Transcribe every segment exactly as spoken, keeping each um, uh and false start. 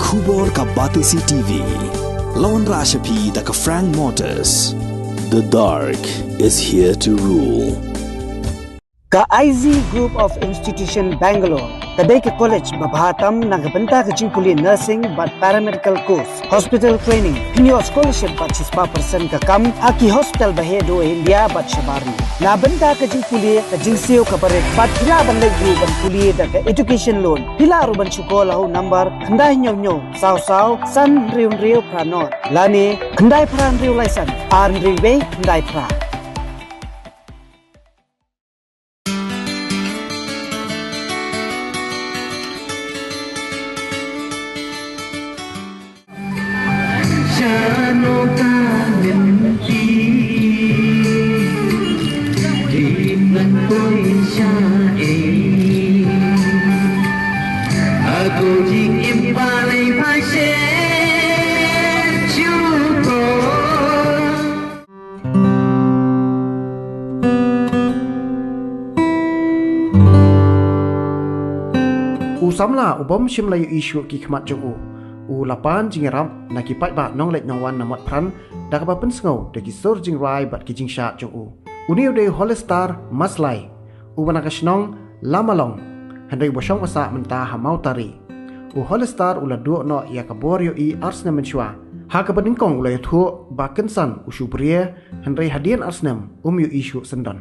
Khubor ka Batesi T V. La wanrah sha phi da ka Frank Motors. The dark is here to rule. Ka I Z Group of Institution Bangalore ka dei ka college ba bha tam na ka bynta ka jingpule nursing bad paramedical course, hospital training, pynïoh scholarship bad shispah percent ka kam ha ki hospital ba heh duh ha India bad shabar ri. Na bynta ka jingpule ka jingsiew ka barit bad phi lah ban leit ruh ban pule da ka education loan. Phi lah ruh ban shu call ha u number khyndai hynñiew hynñiew saw saw san hynriew hynriew phra nod lane khyndai phra hynriew lai san ar hynriew wei khyndai phra. U samla u bym shym la ïohi shuh ki khmat jong u. U la pan jingïarap na ki paidbah nongleit nongwan na Motphran da kaba pynsngew da ki sur jingrwai bad ki jingshad jong u. Une u dei Hollister Maslai, uba na ka shnong Lamalong, hynrei uba shong ba sah mynta ha Mawtari. U Hollister u la duh noh ïa ka bor ïohi ar snem mynshuwa. Ha kaba nyngkong u la ïathuh ba kynsan u shu bria, hynrei hadien ar snem um ïohi shuh syndon.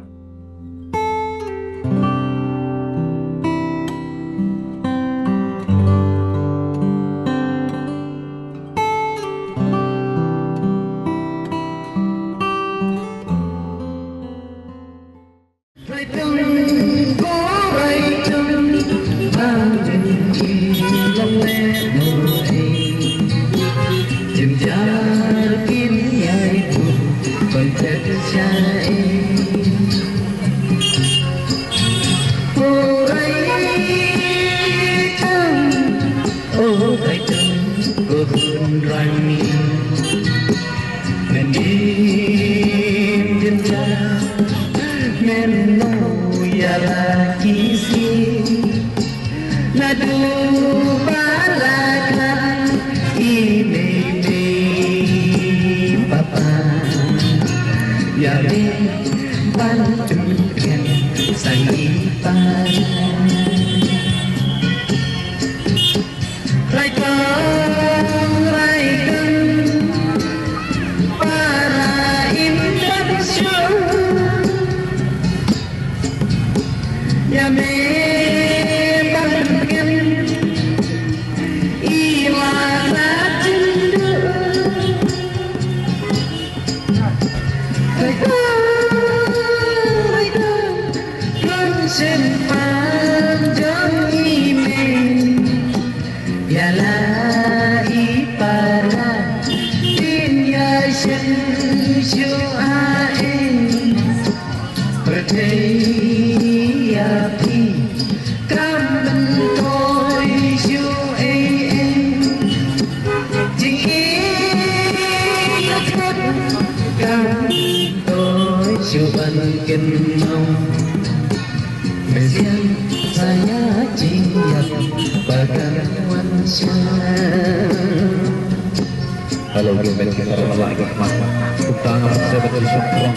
Hello, gumbe kita rama lagi mas. Kumta nga masih berada di Songkron.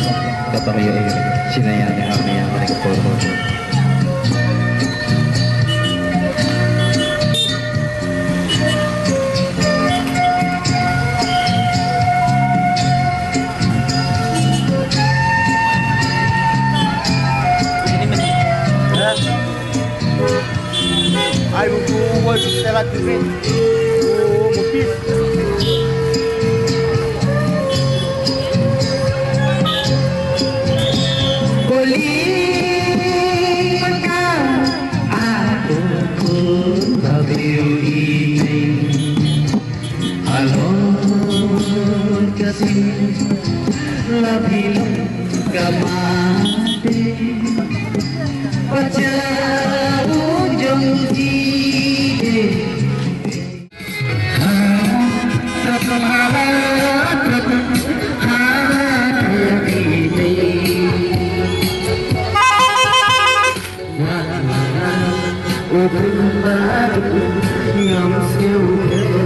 Kata dia, eh, sini ya, ya, ya, ya, ya, ya. Ai, u, u, u, u, u, u, u, u, u,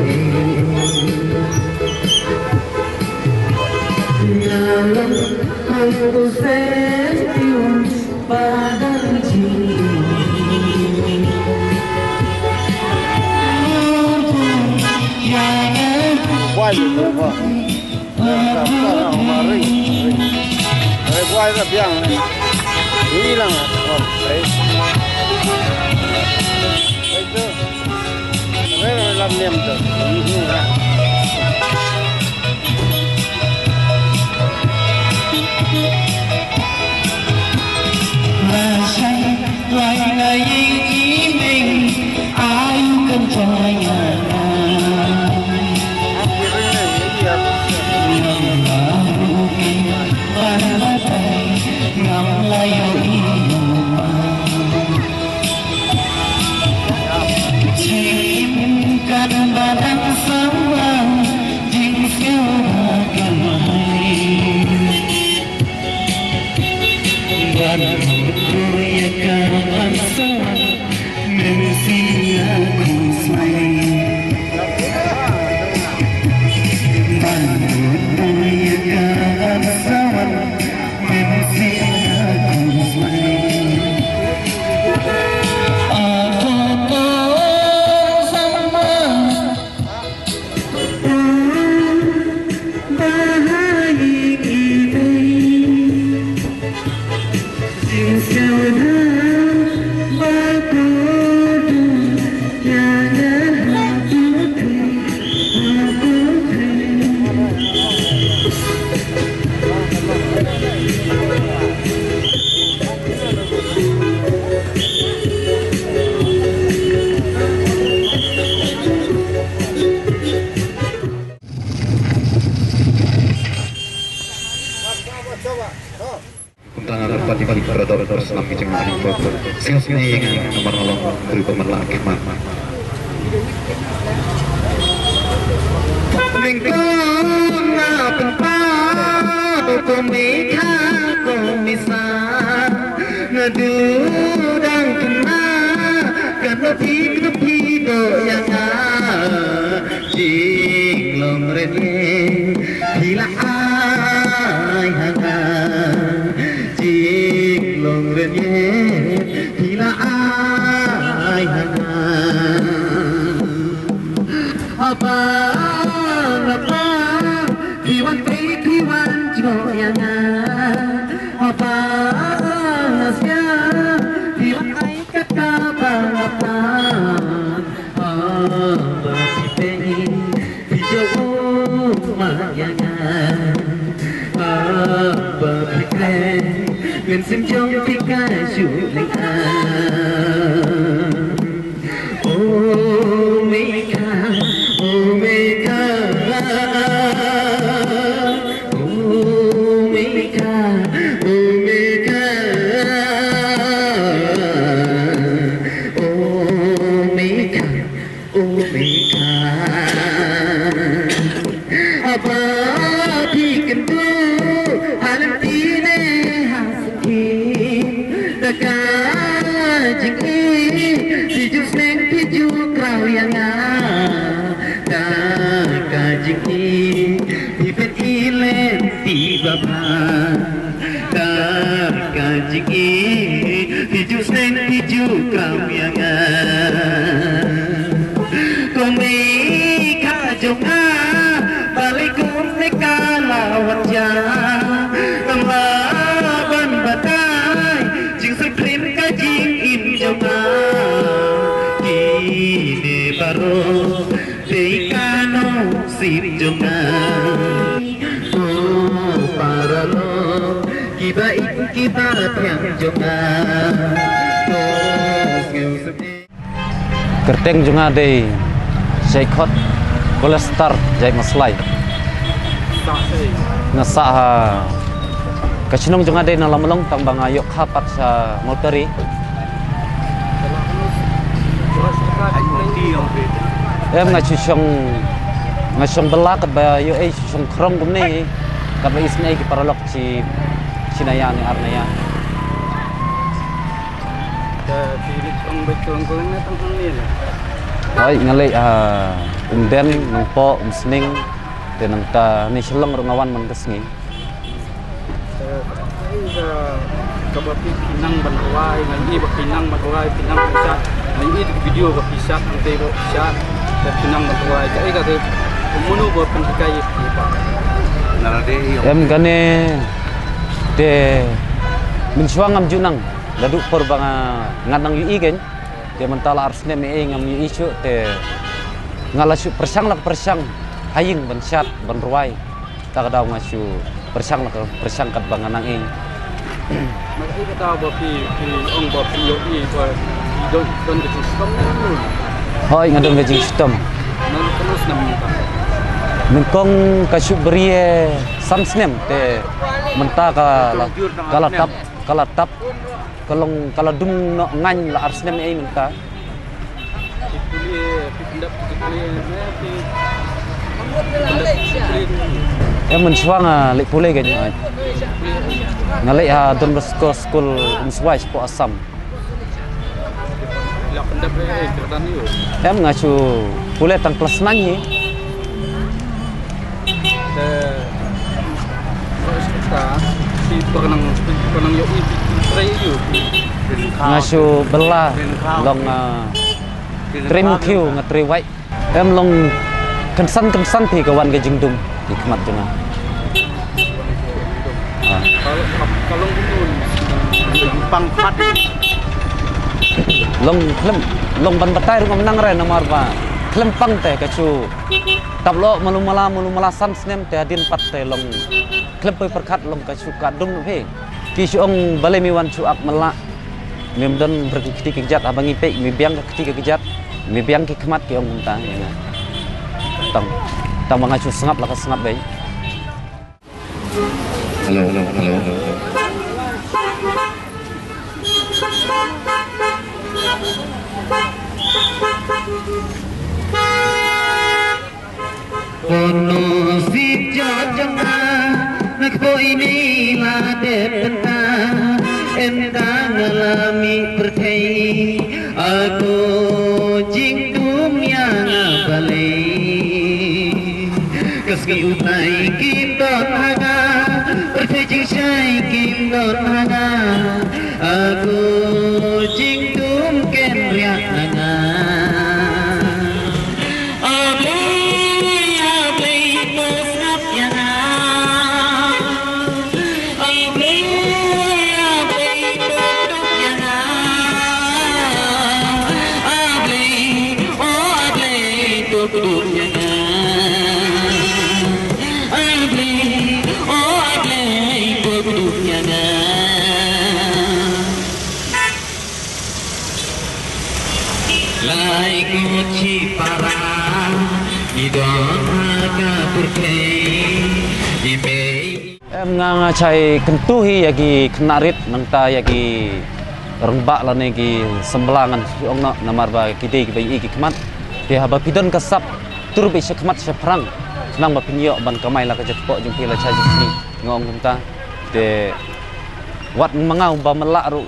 u, Why you go? Why you go? Why you go? Why you go? Kumta nga kyrpad ïa phi para doh para snam ki jingmut jingpyrkhat. Sngewsih ïa nga namar nga long briew ba man la khmat. Nyngkong nga pynpaw ko Mei Kha ko Mei Sa, nga duh dang kynmaw katno phi katno phi doh ïa nga. Jinglong rynïeng phi la ai ha nga, jinglong rynïeng phi la ai ha nga. Haba nga pang phi wan trei phi wan jngoh ïa nga, haba nga sngap phi wan ai kata ba nga pang. Haba phi peit phi jngoh ma ïa nga, haba phi kren mynsiem jong phi ka shu lyngngoh. Oh Mei Kha, oh Mei Kha, oh Mei Kha, oh Mei Kha, oh Mei Kha. Oh Mei Kha, haba phi kynduh ha lynti ne ha syngkien, da ka jingïeit phi ju sneng phi ju kraw ïa nga, da ka jingïeit phi peit ïa lynti ba bha. Da ka jingïeit phi ju sneng phi ju kraw ïa nga. Ko Mei Kha jong nga, balei kumne ka la wan jia? Kam lah ban batai jingsyngkien ka jingim jong nga. Kine baroh dei ka nongshit jong nga. Ko paralok kiba ïeit kiba thiang jong nga, to sngewsih. Kyrteng jong nga dei Jaikhot Kolestar Jaimaslai. Nga sah ha ka shnong jong nga dei na Lamlong, tang ba nga ïoh kha pat sha Mawtari. Em, nga shu shong, nga shong bylla katba ïoh ei shu shong khrong kumne, katba isynei ki paralok shi, shi naya ne ar naya. Hooid, nga leit, ah, Umden, Nongpoh, Umsning, te nangta ne Shillong ruh nga wan man ka sngi. Ka, kaba phi, phi nang ban rwai, nga ïohi ba phi nang ban rwai, phi nang ban shad, nga ïohi video ba phi shad, hangtei ba phi shad, ba phi nang ban rwai, kaei kaei, kumno ba pynhikai ïa phi ba. Em kane te mynshuwa ngam ju nang, naduh por ba nga, nga nang ïohi kein, te mynta la ar snem ei ngam ïohi shuh, te nga la shu pyrshang la ka pyrshang ha ïing ban shad ban rwai. Kata ka daw nga shu pyrshang la ka pyrshang katba nga nang ei. Nga ïohi kata ba phi, phi ong ba phi ïohi ba phi don, don ka jingshitom ne? Hooid, nga don ka jingshitom. Nang kano snem mynta? Nyngkong ka shu bri, eh, san snem te mynta ka la, ka la tap, ka la tap, ka long, ka la dum noh ngan la ar snem ei mynta. Em, mynshuwa nga leit pule kein. Nga leit ha Don Bosco School Umswai shapoh Assam. Em, nga shu pule tang klas nine hi. Nga shu bylla long, ah, trei mukhiew, nga trei wai. Em, long kynsan kynsan phi ka wan ka jingdum ki khmat jong nga. Ah. Long khlem, long ban batai ruh ngam nang re namar ba khlem pang te ka shu tap lyoh malu mala, malu mala san snem te hadien pat te long khlem poi pyrkhat long ka shu ka dum phi. Ki shu ong balei me wan shu ap mala. Mem don bret ki kti ki kjat, haba ngi peit me biang ki kti ki kjat, me biang ki khmat, ki ong kumta ïa nga. Tang, tang ba nga shu sngap la ka sngap bei. Hello, hello, hello. Kono sip jot jong nga, na kpoh ine la dep bynta, em tang la mih pyrthei, a ko jingdum ïa nga balei. Ka sngi u tnai kim don ha nga, pyrthei jingshai kim don ha nga, a ko jingdum ken riah na nga. A Blei, a Blei, to sngap ïa nga. A Blei, a Blei, to kdup ïa nga. A Blei, oh, a Blei, to kdup ïa nga. A Blei, oh, a Blei, to kdup ïa nga. Lai kut shi para ki don ha ka pyrthei, i mei. Em, nga, nga shai kyntu hi ïa ki khynnah rit, nangta ïa ki rangbah lane ki samla ngan shu ong noh namar ba ki dei kiba ïohi ki khmat. Te haba phi don ka sap, tur beit sha khmat sha phrang, khnang ba phin ïoh ban kamai la ka jingkyrpad jong phi la shai jong phi, nga ong kumta. Te wat ma nga ba ma lah ruh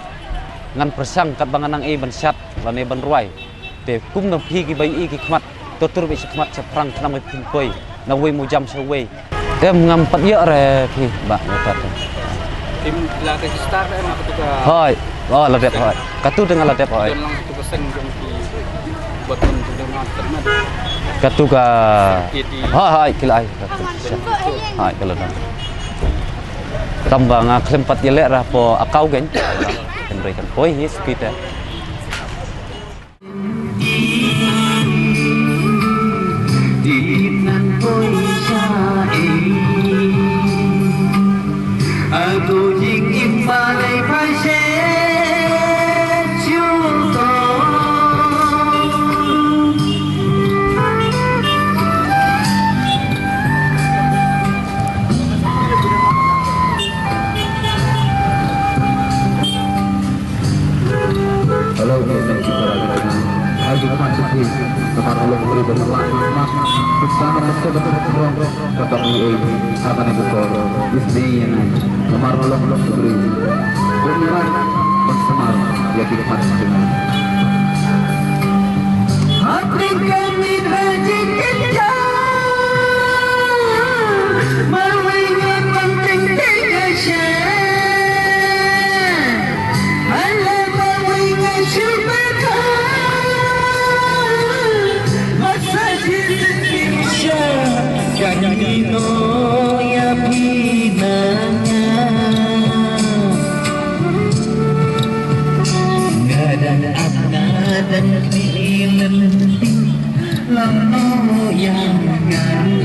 ngan pyrshang katba nga nang ei ban shad lane ban rwai. Te kum na phi kiba ïohi ki khmat, to tur beit sha khmat sha phrang khnang ba phin poi na uwei u jam sha uwei. Em, ngam pat ïoh re phi, bah, nga pat. Phim la register re, em, katu ka. Hooid. Oh, la dep, hooid. Katu te nga la dep, hooid. Don lang katu ka seng jong ki, bad katu ka. Hooid, hooid, ki la ai katu. Hooid, ka la don. Tang ba nga khlem pat ïaleh re hapoh account kein. Hynrei kan poi hi suki te. Hello, ngi nang kita lagi dengan. Hai, di tempat sepi, tempat Allah beri berkat, nikmat. Bersama bersama terus, tetap di A, akan dibukor. Isni yang, tempat Allah beri. Berniat, bersemar, ya, di tempat sepi. Hapring kami rajin kerja, marwei ngan penting kerja.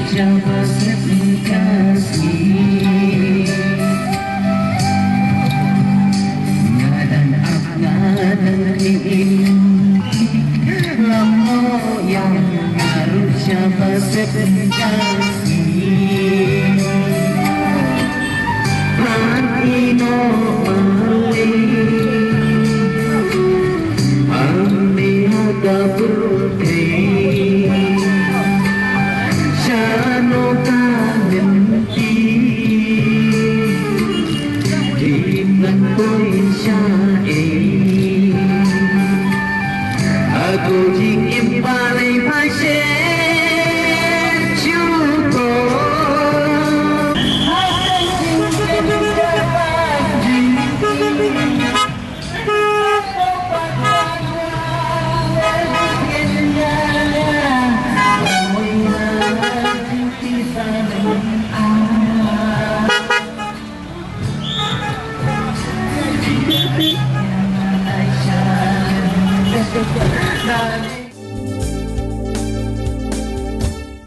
Shabasep ka sngi. Nga dang ap, nga dang ri. Lam mo ïa nga ruh shabasep ka